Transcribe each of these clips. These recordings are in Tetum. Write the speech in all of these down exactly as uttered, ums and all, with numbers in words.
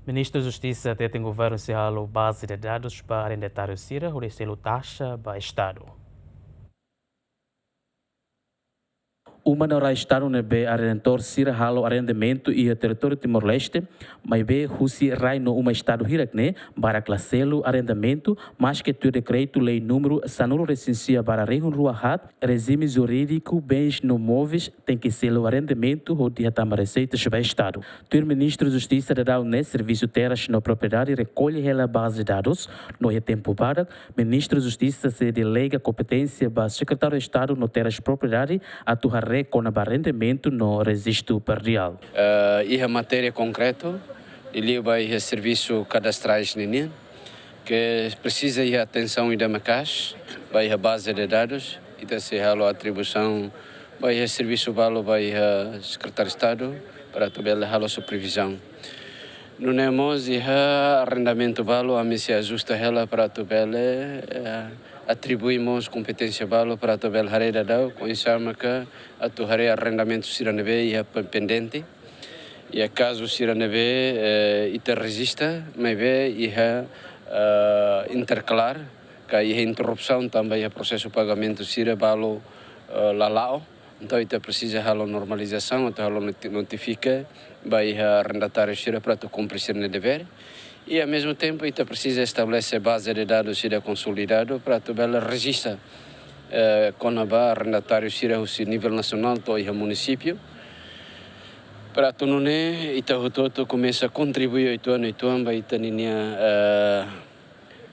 Ministru Justisa hateten governu sei halo baze de dadus ba arrendatáriu sira hodi selu taxa ba Estadu. Uma no rai Estadu ne'ebé arrendatór sira halo arrendamentu iha territóriu Timor-Leste, maibé husi rai no uma Estadu hirak ne'e, barak la selu arrendamentu, maske tuir dekretu-lei númeru sanulu-resin-sia barra rihun rua haat, rejime jurídiku bens no móveis tenke selu arrendamentu hodi hatama reseitas ba Estadu. Tuir Ministru Justisa daudaun ne'e, servisu terras no propriedade rekolle hela baze dadus, no iha tempu badak, Ministru Justisa sei delega kompeténsia ba Sekretáriu Estadu no Terras Propriedade atu haree kona-ba arrendamentu no rejistu predial. Eh, iha matéria konkretu, liuliu ba iha servisu kadastrais ninian, ke presiza iha atensaun ida maka'as, ba iha baze de dadus, ita sei halo atribuisaun ba iha servisu balu ba iha Sekretáriu Estadu, para atu bele halo supervizaun. Nune'e mós iha arrendamentu balu, ami sei ajusta hela para atu bele, eh, atribui mós kompeténsia balu para atu bele haree daudauk, oinsá maka atu haree arrendamentu sira ne'ebé iha pe-, pendente. Iha kazu sira ne'ebé, eh, ita rejista, maibé iha, eh, interkalar, ka iha interrupsaun tanba iha prosesu pagamentu sira balu, eh, la la'o. Entaun ita presiza halo normalizasaun, atu halo noti-, notifika ba iha arrendatáriu sira para atu kumpre sira-nia devér. I, ao mesmo tempo, ita presiza estabelese baze de dadus sira konsolidadu para atu bele rejista, eh, kona-ba arrendatáriu sira husi nivel nasionál to'o iha munisípiu. Para atu nune'e ita hotu-hotu komesa kontribui oituan-oituan ba ita ninia, eh,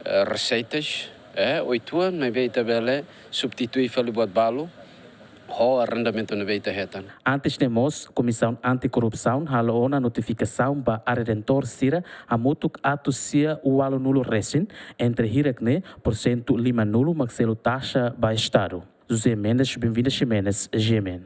eh, reseitas, eh, oituan, maibé ita bele substitui fali buat balu ho arrendamentu ne'ebé ita hetan. Antes ne'e mós, Komisaun Anti-Korrupsaun halo ona notifikasaun ba arrendatór sira hamutuk atus sia ualunulu resin, entre hirak ne'e, porsentu limanulu mak selu taxa ba Estadu. José Mendes, Benvinda Ximenes, G M N.